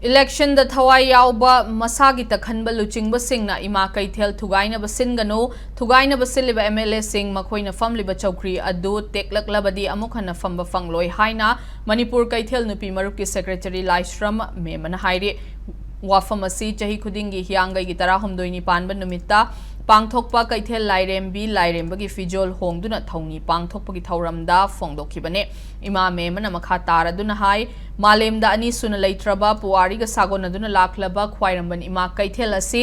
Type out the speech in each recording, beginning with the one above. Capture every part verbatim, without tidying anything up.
Election ꯗ ꯊꯋꯥꯏ ꯌꯥꯎꯕ ꯃꯁꯥꯒꯤ ꯇꯛꯈꯟꯕ ꯂꯨꯆꯤꯡꯕꯁꯤꯡꯅ ꯏꯃꯥ ꯀꯩꯊꯦꯜ ꯊꯨꯒꯥꯏꯅꯕ ꯁꯤꯟꯒꯅꯨ, ꯊꯨꯒꯥꯏꯅꯕ ꯁꯤꯜꯂꯤꯕ M L A ꯁꯤꯡ ꯃꯈꯣꯏꯅ ꯐꯝꯂꯤꯕ ꯆꯧꯀ꯭ꯔꯤ ꯑꯗꯨ ꯇꯦꯛꯂꯛꯂꯕꯗꯤ ꯑꯃꯨꯛ ꯍꯟꯅ ꯐꯝꯕ ꯐꯪꯂꯣꯏ ꯍꯥꯏꯅ ꯃꯅꯤꯄꯨꯔ ꯀꯩꯊꯦꯜ ꯅꯨꯄꯤ ꯃꯔꯨꯞꯀꯤ secretary ꯂꯥꯏꯁ꯭ꯔꯝ ꯃꯦꯃꯅ ꯍꯥꯏꯔꯤ꯫ ꯋꯥꯐꯝ ꯑꯁꯤ ꯆꯍꯤ ꯈꯨꯗꯤꯡꯒꯤ ꯍꯤꯌꯥꯡꯒꯩꯒꯤ ꯇꯔꯥꯍꯨꯝꯗꯣꯏꯅꯤ ꯄꯥꯟꯕ ꯅꯨꯃꯤꯠꯇ ꯄꯥꯡꯊꯣꯛꯄ ꯀꯩꯊꯦꯜ ꯂꯥꯏꯔꯦꯝꯕꯤ ꯂꯥꯏꯔꯦꯝꯕꯒꯤ ꯐꯤꯖꯣꯜ ꯍꯣꯡꯗꯨꯅ ꯊꯧꯅꯤ ꯄꯥꯡꯊꯣꯛꯄꯒꯤ ꯊꯧꯔꯝꯗ ꯐꯣꯡꯗꯣꯛꯈꯤꯕꯅꯤ꯫ ꯏꯃꯥ ꯃꯦꯃꯅ ꯃꯈꯥ ꯇꯥꯔꯗꯨꯅ ꯍꯥꯏ, ꯃꯥꯂꯦꯝꯗ ꯑꯅꯤꯁꯨꯅ ꯂꯩꯇ꯭ꯔꯕ ꯄꯨꯋꯥꯔꯤꯒ ꯁꯥꯒꯣꯟꯅꯗꯨꯅ ꯂꯥꯛꯂꯕ ꯈ꯭ꯋꯥꯏꯔꯝꯕꯟ ꯏꯃꯥ ꯀꯩꯊꯦꯜ ꯑꯁꯤ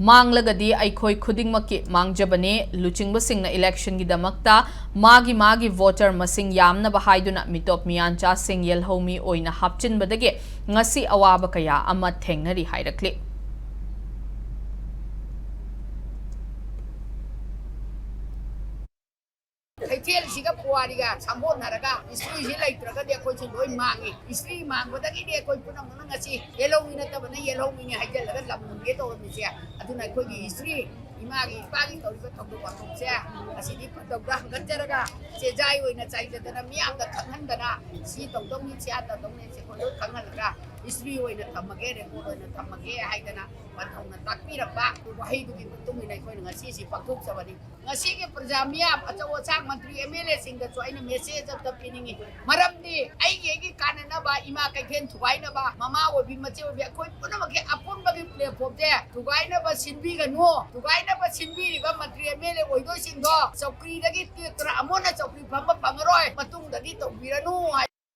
ꯃꯥꯡꯂꯒꯗꯤ ꯑꯩꯈꯣꯏ ꯈꯨꯗꯤꯡꯃꯛꯀꯤ ꯃꯥꯡꯖꯕꯅꯤ꯫ ꯂꯨꯆꯤꯡꯕꯁꯤꯡꯅ election ꯒꯤꯗꯃꯛꯇ ꯃꯥꯒꯤ ꯃꯥꯒꯤ voter ꯃꯁꯤꯡ ꯌꯥꯝꯅꯕ ꯍꯥꯏꯗꯨꯅ ꯃꯤꯇꯣꯞ ꯃꯤꯌꯥꯟꯆꯥꯁꯤꯡ ꯌꯦꯜꯍꯧꯃꯤ ꯑꯣꯏꯅ ꯍꯥꯞꯆꯤꯟꯕꯗꯒꯤ ꯉꯁꯤ ꯑꯋꯥꯕ ꯀꯌꯥ ꯑꯃ ꯊꯦꯡꯅꯔꯤ ꯍꯥꯏꯔꯛꯂꯤ꯫ ꯀꯩꯊꯦꯜꯁꯤꯒ ꯄꯨꯋꯥꯔꯤꯒ ꯁꯥꯒꯣꯟꯅꯔꯒ history ꯁꯤ ꯂꯩꯇ꯭ꯔꯒꯗꯤ ꯑꯩꯈꯣꯏꯁꯨ ꯂꯣꯏ ꯃꯥꯡꯉꯤ꯫ History ꯃꯥꯡꯕꯗꯒꯤꯗꯤ ꯑꯩꯈꯣꯏ ꯄꯨꯝꯅꯃꯛꯅ ꯉꯁꯤ ꯌꯦꯜꯍꯧꯃꯤ ꯅꯠꯇꯕꯅ ꯌꯦꯜꯍꯧꯃꯤꯅꯤ ꯍꯥꯏꯖꯤꯜꯂꯒ ꯂꯝ ꯍꯨꯟꯒꯦ ꯇꯧꯔꯝꯃꯤꯁꯦ꯫ ꯑꯗꯨꯅ ꯑꯩꯈꯣꯏꯒꯤ history, ꯏꯃꯥꯒꯤ ꯏꯄꯥꯒꯤ ꯇꯧꯔꯤꯕ ꯊꯧꯗꯣꯛ ꯋꯥꯊꯣꯛꯁꯦ ꯑꯁꯤꯗꯤ ꯄꯟꯊꯧꯗ ꯍꯪꯒꯠꯆꯔꯒ ꯆꯦꯖꯥꯏ ꯑꯣꯏꯅ ꯆꯥꯏꯖꯗꯅ ꯃꯤꯌꯥꯝꯗ ꯈꯪꯍꯟꯗꯅ ꯁꯤ ꯇꯧꯗꯧꯅꯤ, ꯁꯤ ꯑꯥ ꯇꯧꯗꯧꯅꯤ, ꯁꯤ ꯑꯩꯈꯣꯏ ꯂꯣꯏ ꯈꯪꯍꯜꯂꯒ history ꯑꯣꯏꯅ ꯊꯝꯃꯒꯦ, record ꯑꯣꯏꯅ ꯊꯝꯃꯒꯦ ꯍꯥꯏꯗꯅ ꯄꯟꯊꯧꯅ ꯇꯥꯛꯄꯤꯔꯝꯕ ꯋꯥꯍꯩꯗꯨꯒꯤ ꯃꯇꯨꯡ ꯏꯟꯅ ꯑꯩꯈꯣꯏꯅ ꯉꯁꯤꯁꯤ ꯄꯥꯡꯊꯣꯛꯆꯕꯅꯤ꯫ ꯉꯁꯤꯒꯤ ꯄ꯭ꯔꯖꯥ ꯃꯤꯌꯥꯝ ꯑꯆꯧ ꯑꯁꯥꯡ ꯃꯟꯇ꯭ꯔꯤ M L A ꯁꯤꯡꯗꯁꯨ ꯑꯩꯅ message ꯑꯝꯇ ꯄꯤꯅꯤꯡꯉꯤ꯫ ꯃꯔꯝꯗꯤ ꯑꯩꯒꯤ ꯑꯩꯒꯤ ꯀꯥꯟꯅꯅꯕ ꯏꯃꯥ ꯀꯩꯊꯦꯜ ꯊꯨꯒꯥꯏꯅꯕ, ꯃꯃꯥ ꯑꯣꯏꯕꯤ ꯃꯆꯦ ꯑꯣꯏꯕꯤ ꯑꯩꯈꯣꯏ ꯄꯨꯝꯅꯃꯛꯀꯤ ꯑꯄꯨꯟꯕꯒꯤ platform say ꯊꯨꯒꯥꯏꯅꯕ ꯁꯤꯟꯕꯤꯒꯅꯨ꯫ ꯊꯨꯒꯥꯏꯅꯕ ꯁꯤꯟꯕꯤꯔꯤꯕ Mantri M L A ꯑꯣꯏꯗꯣꯏꯁꯤꯡꯗꯣ ꯆꯧꯀ꯭ꯔꯤꯗꯒꯤ ꯇꯦꯛꯇꯅ ꯑꯃꯨꯛ ꯍꯟꯅ ꯆꯧꯀ꯭ꯔꯤ ꯐꯝꯕ ꯐꯪꯉꯔꯣꯏ꯫ ꯃꯇꯨꯡꯗꯗꯤ ꯇꯧꯕꯤꯔꯅꯨ ꯍꯥꯏ꯫